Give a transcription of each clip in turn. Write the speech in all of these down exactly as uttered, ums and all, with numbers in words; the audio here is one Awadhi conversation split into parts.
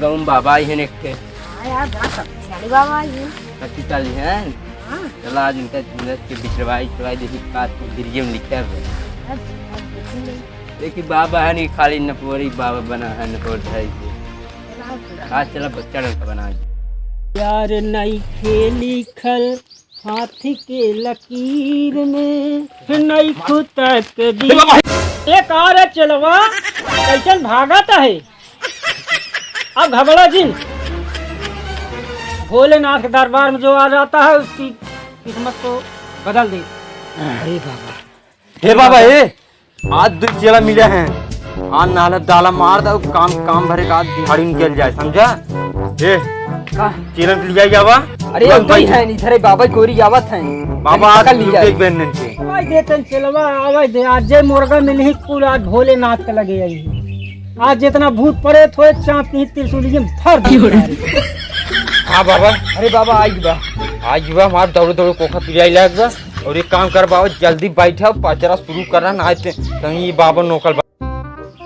गाँव में बाबा आई हैं एक ठे। हाँ यार, बड़ा शक्तिशाली बाबा आई हैं। शक्तिशाली हैं? हाँ। चला आज उनका, उनके बिचरवाई, चला जैसे पास में गिरिये में लिखा है। अब, अब देखेंगे। देखी बाबा है नहीं, खाली नपोरी बाबा बना है, नपोर धारी के। चला, चला। आज चला बच्चा डंडा बना। यार नइखे लिखल हाथी के लकीर में, नइखो तकदीर। ए बाबा! ए का रे चेलवा, कैसन भागत है? अब घबरा जिन, भोलेनाथ के दरबार में जो आ जाता है उसकी किस्मत को बदल दे। अरे बाबा। हे बाबा, हे, आज दो चेला मिले हैं, आज नाला दाला मार दो, काम, काम भरे का आज दिहाड़ी निकल जाए, समझा? ए, का? चेलन के लियाई आवा। अरे, बस अब तो ही भाई। है नहीं, इधर ही बाबा कोरी आवत है। बाबा, आज पकड़ लिया। एक बहन से। आवाज देते हैं चेलवा, आवाज दे, आज जे मुर्गा मिली कुल आज भोलेनाथ के लगे आई। आज जितना भूत प्रेत होए, चांप की त्रिशूल में भर दे। हाँ बाबा। अरे बाबा, आई बा। आई बा, हमार दौड़े दौड़े कोखा पिराई लाग बा। और एक काम कर बाबा, जल्दी बैठा, पचरा शुरू करना, ना ते, तनी ये बाबा नौकर बा।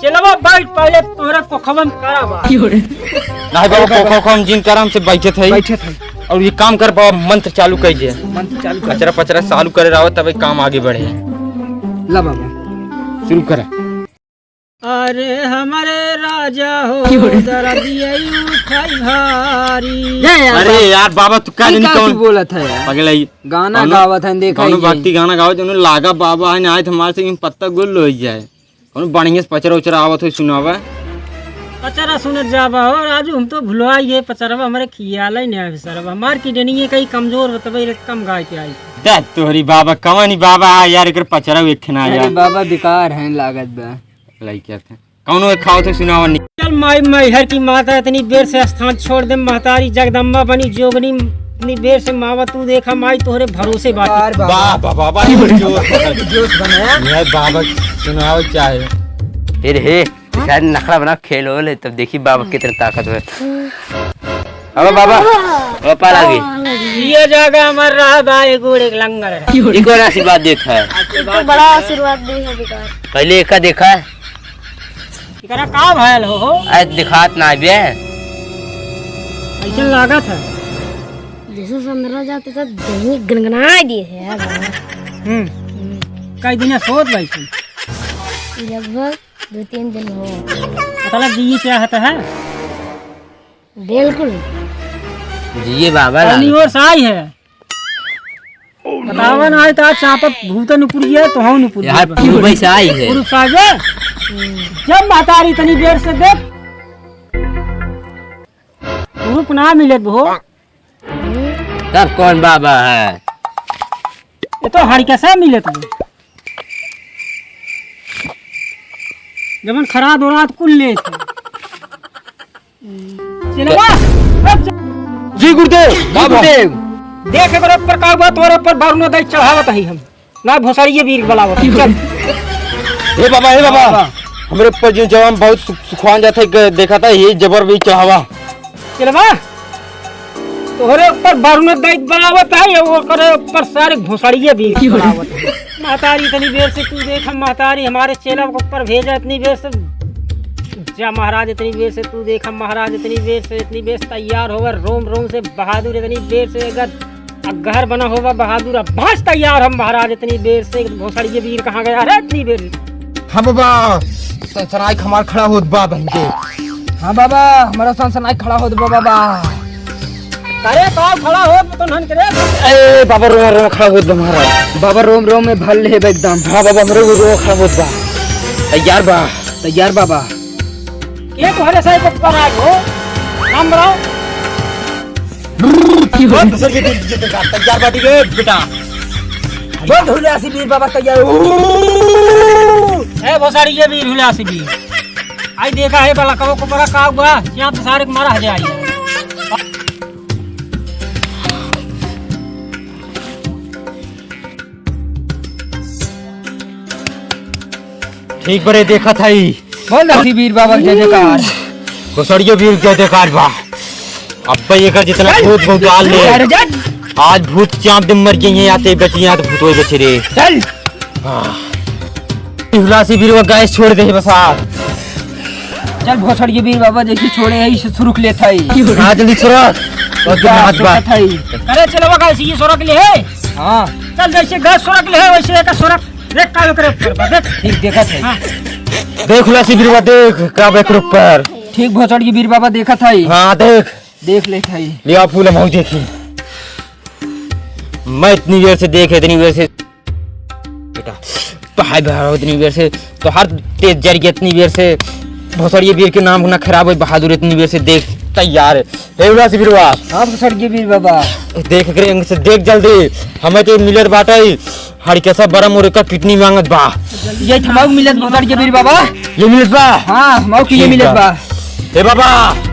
चेलवा बैठ, पहले तोहरा कोखवा में करा बा। नहीं बाबा, कोखा, कोखा हम जिन करा, हमसे बैठे थे। बैठे थे। और ये काम कर बाबा, मंत्र चालू कर दे। मंत्र चालू कर। पचरा, पचरा चालू करे रहो, तब एक काम आगे बढ़े। ला बाबा। शुरू करा। अरे हमारे राजा हो, क्यों रे? दरदिया उठाई भारी। ये यार अरे बाबा, यार बाबा, तू का ये जानी का कौन तू बोलत है यार? पगला ही। गाना कौनो, गावत है, देखा कौनो ही भक्ति है। गाना गावत, उन्हें लागा बाबा है ना, आज हमारे से यूं पत्ता गुल हो जाए। कौनो बढ़िया से पचरा उचरा आवत हो, सुनावा। पचरा सुनत जाबा हो, राजू, हम तो भुलवा ये पचरवा, हमारे खियाल ही नहीं आवे सरवा। मार की डनिये कहीं कमजोर बतबे, कम गाय के आई। दे तोहरी बाबा, कवानी बाबा, आ यार, एकर पचरा एक ना अरे यार। बाबा, बेकार है लागत बा। लइका थे। कौनो एक खाओ तो सुनावा नहीं। चल माई मैहर की माता इतनी बेर से स्थान छोड़ दे, महतारी जगदम्बा बनी जोगनी इतनी बेर से मावा तू देखा माई तोहरे भरोसे बाटी। बार बाबा। वाह, वाह, वाह, वाह, ये जोर पकड़। जोश बनाया। ये बाबा सुनाओ क्या है? फिर हे, शायद नखड़ा बना खेल हो ले, तब देखी बाबा कितने ताकत है। अबे बाबा, बाबा। बाबा पाला गई। ये जगह हमार रहा बा, एक गोड़ एक लंगर है। ई कौन आशीर्वाद देत है? ये तो बड़ा आशीर्वाद दे है बेकार। पहले एका देखा है। एकरा का भयल हो, हो? आज दिखात ना बे। ऐसे लागत है। जैसे संद्रा जाते तो देही गनगना दिए है यार। हम्म। हम्म। कई दिन सोत बैठे। लगभग दो तीन दिन हो। मतलब जी चाहता है? बिल्कुल। जिए बाबा लाल। और साई है। बतावा ना, आई तो आज चापत भूतन उपरिया, तो हम उपरिया यार, बा। पूर्व से आई है। पूर्व से आई है। जब महतारी इतनी देर से देख, रूप ना मिले हो। तब कौन बाबा है? ये तो हड़का सा मिले तुझे। जबन खराब हो रहा कुल ले थे। चलवा। जी गुरुदेव, जी बाबा। गुरुदेव। देख एकरा ऊपर का हुआ, तोरे ऊपर बारूद दई चढ़ावत ही हम। ना भोसड़िए बीर बलावत ही। चल। हे बाबा, हे बाबा। बाबा। हमरे ऊपर जो जवान बहुत सुख-, सुखवान जात है, ग-, देखा था, ये जबर भी चढ़ावा। चलवा। तोहरे ऊपर बारूद दई बलावत है, ये ओकरे ऊपर सारे भोसड़िए बीर बलावत है। महतारी इतनी देर से तू देख, हम महतारी हमारे चेला के ऊपर भेजा इतनी देर से। जा महाराज, इतनी देर से तू देख, हम महाराज इतनी देर से, इतनी देर से तैयार होवे, रोम रोम से बहादुर इतनी देर से, अगर अगहर बना होवा बहादुर, अब भाज तैयार हम महाराज इतनी देर से। भोसड़िए बीर कहाँ गया रे इतनी देर? हाँ बाबा, सनसनाई हमार खड़ा होत बा बहन के। हाँ बाबा, हमारा सनसनाई खड़ा होत बा बाबा। अरे का खड़ा होत तो नहन के रे? ए बाबा, रोम रोम खड़ा होत बा महाराज। बाबा रोम रोम में भर ले बा एकदम। हाँ बाबा, हमरे रोम खड़ा होत बा। तैयार बा। तैयार बाबा। के तोहरे साथ पर आ गो? नाम बताओ। बहुत दूसर के दिल जीते का तैयार बाटी रे बेटा। बहुत हुलासी बीर बाबा तैयार। ए भोसड़िए बीर हुलासी बीर। आई देखा है बलकवा को बड़ा का हुआ, यहाँ तो सारे को मारा है जाए। ठीक बरे देखत हई। बोल ना, शिव बीर बाबा के जय जयकार। भोसड़ियो बीर के जय जयकार बा। अब्बे एकर जितना चल। भूत भूत डाल ले। अरे जा। आज भूत चाप दे मर गई है, आते बची यहाँ तो भूत वही बचे रे। चल। हाँ। हुलासी बीर वो गैस छोड़ दे बस आप। चल भोसड़ी के बीर बाबा, जैसे छोड़े है, इसे सुरुक लेत है। हाँ, जल्दी सुरुक। बहुत जा, नाच बा। सुरुक है। अरे चलवा का, ऐसे ये सुरुक ले है। हाँ। चल, जैसे गैस सुरुक ले है, वैसे एक सुरुक। देख का एकरे ऊपर बा, देख। ठीक, देखत है। हाँ। देख हुलासी बीर बाबा, देख का बा एकरे ऊपर। ठीक भोसड़ी के बीर बाबा, देखत है। हाँ, देख। देख लेत है। लिया फूल, हम देखी। मैं इतनी देर से देखे, इतनी देर से बेटा, तो हाय बा, इतनी देर से, तो हर तेज जर गया, इतनी देर से भोसड़िया बीर के नाम ना खराब हो, बहादुर इतनी देर से देख तैयार है। हे उदासी बीरवा। हाँ, भोसड़िया बीर बाबा। देख एकरे अंग से देख जल्दी, हमें तो मिलत बाटे, हड़के सब बड़ा मोरे का किडनी मांगत बा। ये थमाऊ मिलत भोसड़िया बीर बाबा। ये मिलत बा? हाँ, हमाऊ की ये ठीक मिलत बा। बा। हे बाबा।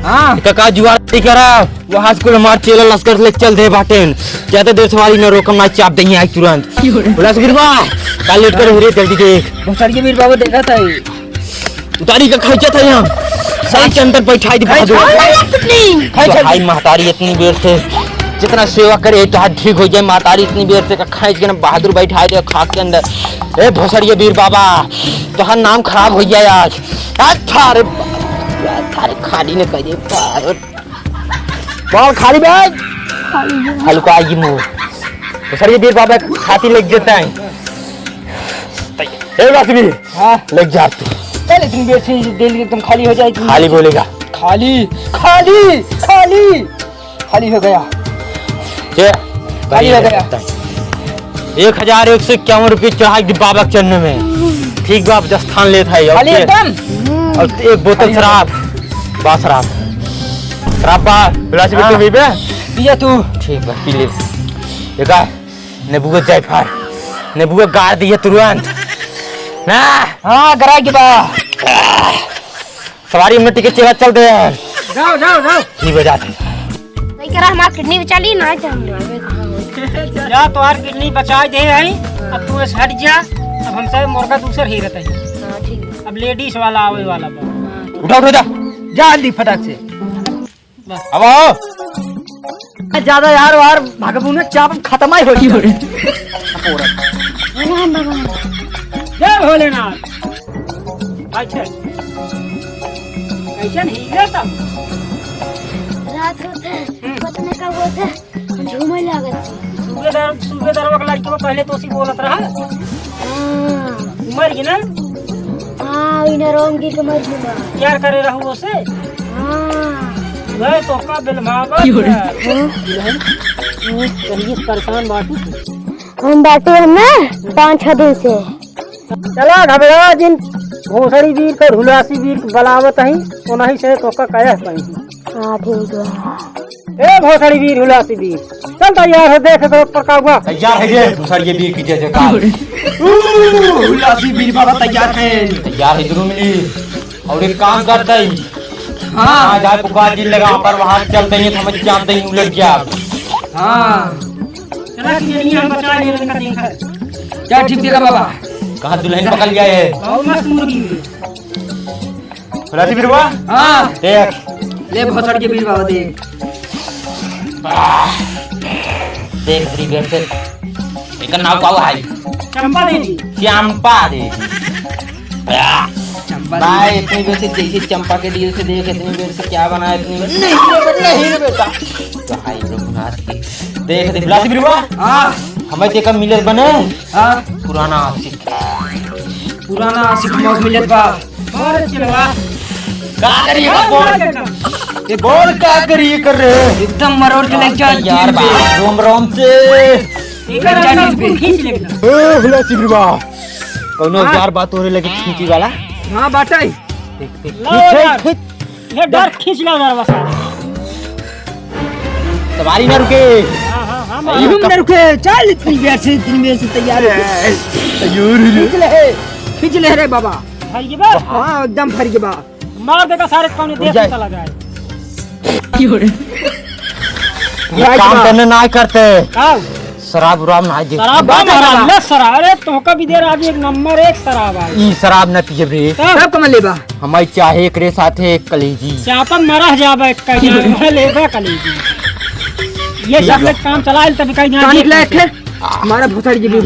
हाँ। एका का जुगाड़ नहीं करा? वो हाई स्कूल हमार चेला लश्कर से लेके चल दे बाटेन। ज्यादा देर सवारी न रोकम, ना चाप दही आई तुरंत। बोला सुबीर बा, का लेट कर रे, जल्दी देख। भोसड़िया बीर बाबा देखत है। उतारी का खैचत है यहाँ। सही के अंदर बैठाई दे बहादुर। खैचत। तो भाई महतारी इतनी देर से जितना सेवा करे तो हाथ ठीक हो जाए। महतारी इतनी देर से का खैच के ना बहादुर बैठाई दे खाक के अंदर। ए भोसड़िया बीर बाबा, तोहार नाम खराब हो जाए आज। आज थारे, थारे खाली ने कह दे। बॉल खाली बे। खाली है। हल्का आइए मुंह। तो सर ये बीर बाबा खाती लेके जाता है। ए वासवी। हाँ। लेके जा तू। चल इतनी देर से दिल एकदम खाली हो जाए कि खाली बोलेगा। खाली, खाली, खाली। खाली हो गया। ये खाली हो गया। एक हजार एक सौ इक्यावन रुपये चढ़ा के बाबा के चरण में। ठीक बा, अब जस थान लेत है। खाली ओके। एकदम। और एक बोतल खाली शराब। बा शराब। शराब बा, गिलास में हाँ। तू पीबे? पिया तू। ठीक बा, पी ले। देखा, नेबुआ जायफल, नेबुआ गाड़ दिया तुरंत। ना। हाँ, गराई के बा। सवारी में टिकट चला चल दे। जाओ, जाओ, जाओ। ठीक बा, जाते। नहीं करा, हमार किडनी बचा ली ना, जान लेवे कहाँ हो। जा, तोहार किडनी बचा दे है। अब तू ऐसे हट जा, अब हमसे मुर्गा दूसर ही रहता है। हाँ, ठीक बा। अब लेडीज वाला आवे वाला बा। हाँ, ठीक। उठा, उठा, जा। जा जल्दी फटाक से। बस। अब आओ। ज्यादा यार वार भागबू ना, चाप खत्म ही हो जाए। भगवान, भगवान। जय भोलेनाथ। अच्छा। कैसन हीरे तब? रात होत है, हम्म। पता नहीं कब होत है, हम झूमे लागत है। सूबेदार, सूबेदारवा के लड़के पहले तो उसी बोलत रहा। हाँ। मर गई ना? हाँ, इन्हें रोम गिर के मर गई बा। प्यार करे रहू उसे? हाँ। वह तो का बेलमावा की हो रही? यार। हाँ। दुल्हन, तू कहिए परेशान बाटू। हम बाटे हम ना पाँच छह दिन से। चला घबरा जिन भोसड़ी बीर का हुलासी बीर बलावत ही, ओनही से तोका कहे पई। हाँ, ठीक बा। ए भोसड़ी बीर हुलासी बीर, चल तैयार हो, देख तो पर का हुआ। तैयार है ये भोसड़ी बीर की जय जयकार। ऊ, हुलासी बीर बाबा तैयार है। तैयार है जरूर मिली। और एक काम करते हैं, हाँ। हाँ, जाए पुकार जी लगा पर वहाँ चलते हैं, समझ के आते हैं, उलट गया। हाँ। चला, कि ये नहीं हम बचा लिए, लड़का देख है। क्या ठीक देखा बाबा? कहाँ दुल्हन पकड़ लिया है? बहुत मस्त मुर्गी है। राती बिरवा? हाँ। देख। ले भोसड़ के बीर बाबा देख। देख, तेरी बेर से। एक नाव का है? चंपा देवी। चंपा देवी। चंपा भाई, देवी। इतनी बेर से जैसे चंपा के दिल से देख, इतनी बेर से क्या बना है, इतनी बेर से नहीं रे बेटा, नहीं रे बेटा। तो हाय रघुनाथ की। देख, देख, राती बिरवा? हाँ। हमें देखा मिलत बने? हाँ। पुराना आशिक। पुराना आशिक मौत मिलत बा। अरे चिलवा। का करिए का बोल? ये बोल का करिए कर रहे? एकदम मरोड़ के लेके जा यार, दिल पे। बाप, रोम रोम से। एक बार जाने पे खींच लेना। ए, हुला सिगरवा। कौनो हाँ। यार बात हो रही लगे खींची वाला? हाँ, बात है। देख, देख, लो खींच, यार। खींच। ये डर खींच लो यार बस। सवारी ना रुके। हाँ, हाँ, हाँ, अरे, मार। तुम ना रुके। चल, इतनी देर से, इतनी देर से तैयार हो। अयो, रे, रे। खींच ले, खींच ले रे बाबा। भर के बा? हाँ, एकदम भर के बा। मार देगा सारे, कौन देश में चला जाए। ये काम करने ना करते। का? शराब उराब ना दे। शराब बा महाराज, ले शराब। अरे, तोहका भी दे रहा, एक नंबर एक शराब है। ई शराब ना पिए रे। तब? तब कम लेबा? हमारी चाहे एकरे साथे एक कलेजी। चापक मरह जाबे, कहीं लेबा कलेजी। ये ठीक सब बा। काम चला, तब कहीं ना टॉनिक ले थे। हमारा भोसड़ जी भी।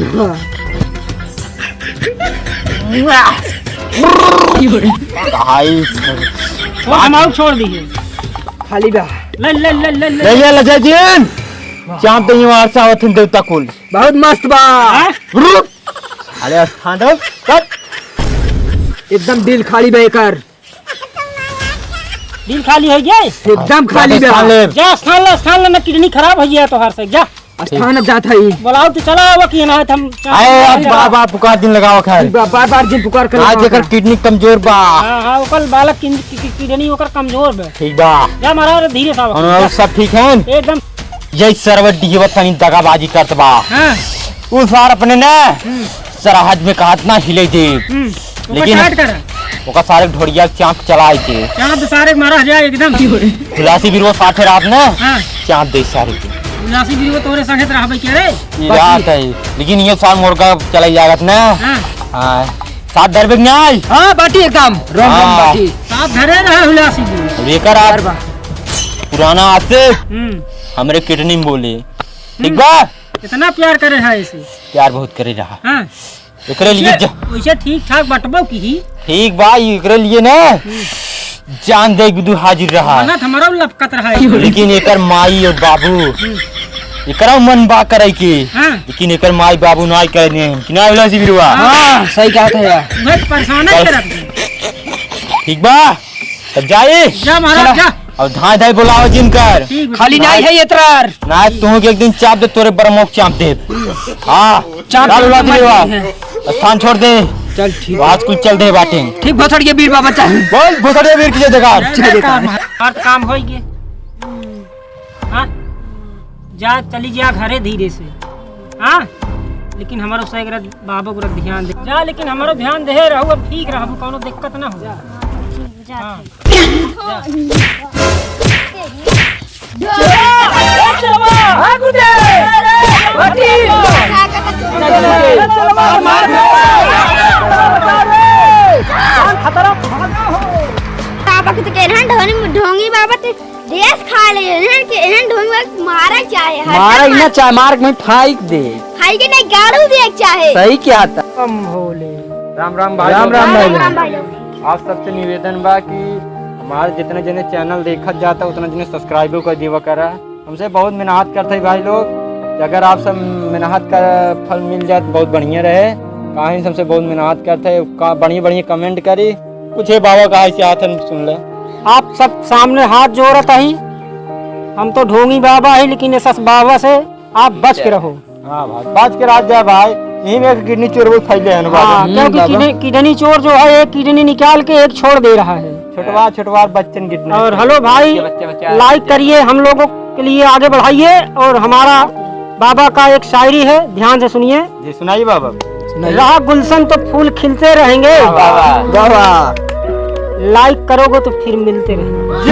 भाई, हम आउ छोड़ दिए। खाली बा। ले, ले, ले, ले, ले। ले, ले, ले, जय जिन। चाप दे, ये वार से आवत हैं देवता कुल। बहुत मस्त बा। हाँ? रुक। अरे, स्थान दे। कट। एकदम दिल खाली बा एकर। दिल खाली होइ गया? एकदम खाली बा। स्थान ले। जा, स्थान ले, स्थान ले, ना किडनी खराब होइ गया तोहार से, जा। स्थान अब जात है। बोलाओ तो चला आवा कि ना, हम अरे, अब बार, बार पुकार जिन लगावा खैर। बा-, बार, बार जिन पुकार कर आज लगावा एकर खैर। किडनी कमजोर बा। हाँ, हाँ, ओकर बालक किन-, कि-, कि-, किडनी ओकर कमजोर बा। ठीक बा। जा, मारा रे, धीरे से आवा। और सब ठीक है? एकदम। यही सरवट डिहवा तनी दगाबाजी करत बा। हाँ। उ सार अपने ना हम्म। सरहज में कहत ना हिले दे। हम्म। ओकर लेकिन टाइट कर। ओकर सारे ढोड़िया चाप चलाए के। चाप सारे मारा जाए एकदम। हुलासी बिरुवा साथे रात ना हाँ। चाप दे सारे के। हुलासी बिरुवा तोरे संगे रहबे के रे? ई रात है, लेकिन ये साल मोर का चला जागत ना। हाँ। हाँ। साथ धरबे के नहीं? हाँ, बाटी एकदम। राम राम हाँ। बाटी। साथ धरे रहा हुलासी बिरुवा। लेकर आप बार बार। पुराना आशिक हम्म। हमरे किडनी में बोले। ठीक हम्म। बा? कितना प्यार करे है इसे? प्यार बहुत करे रहा। हाँ। एकरे लिए वैसे, ज- वैसे ठीक ठाक बटबो की ही। ठीक बा, एकरे लिए ना हम्म। जान दे गुदू हाजिर रहा। मनत हमारा लपकत रहा है। लेकिन एकर माई और बाबू, हम्म। एकरा मन बा करे के। हाँ। लेकिन एकर माई बाबू ना करे ने, कि ना होला सी बिरुवा? हाँ, सही कहत है यार। मैं परेशान चल। करत है। ठीक बा, तब जाई। जा महाराज, चला। जा। और धाय धाय बुलाओ जिनकर। ठीक बा। खाली नाई है ये तरार। ना, तू के एक दिन चाप दे, तोरे बरमोक चाप दे। हाँ, चाप चल दे, उला मत दिलवा। दे। स्थान छोड़ दे। चल, ठीक। आज कुल चल दे बाटे। ठीक, भोसड़िया बीर बाबा चाहे। बोल, भोसड़िया बीर की जय जयकार। जय जयकार। हर काम होई गे। हाँ? जा, चली जा घरे धीरे से। हाँ? लेकिन हमारो सैगरत बाबा को ध्यान दे। जा, लेकिन हमारो ध्यान दे रहू, अब ठीक रहबू, कौनो दिक्कत ना हो। जा। हाँ। बाबा के तो केरहन ढोंगी, ढोंगी बाबा तो देश खा ले, एहन के, एहन ढोंगी बाबा मारा चाहे, हर मारा ही ना चाहे, मार के मैं फाइक दे। खाई के नहीं, गाड़ू दे चाहे। सही क्या था? हम भोले। राम राम भाई राम लोग। राम भाई राम लोग। राम भाई लोग। आप सबसे निवेदन बा कि हमारे जितने जने चैनल देखत जाता, उतना जने सब्सक्राइबो कर देवा करा। हमसे बहुत मेहनत करते हैं भाई लोग, कि अगर आप सब मेहनत का फल मिल जाए तो बहुत बढ़िया रहे। काहे हमसे बहुत मेहनत करते हैं, का बढ़िया बढ़िया कमेंट करी। कुछ है बाबा का ऐसे हाथ में सुन ले। आप सब सामने हाथ जोड़त ही, हम तो ढोंगी बाबा ही, लेकिन ये सस बाबा से आप बच के रहो। हाँ भाई, बच के रह जा भाई, यही में एक किडनी चोर बहुत फैले हैं बाबा। हाँ, हम्म, क्योंकि बाबा। किडनी, किडनी चोर जो है, एक किडनी निकाल के एक छोड़ दे रहा है। छोटवा, छोटवा बच्चन किडनी। और हेलो भाई, बच्चे, बच्चे, लाइक बच्चे। करिए, हम लोगों के लिए आगे बढ़ाइए। और हमारा बाबा का एक शायरी है, ध्यान से सुनिए। जी, सुनाइए बाबा। सुनाइए। रहा गुलशन तो फूल खिलते रहेंगे। वाह, वाह। वाह, वाह। लाइक करोगे तो फिर मिलते रहेंगे।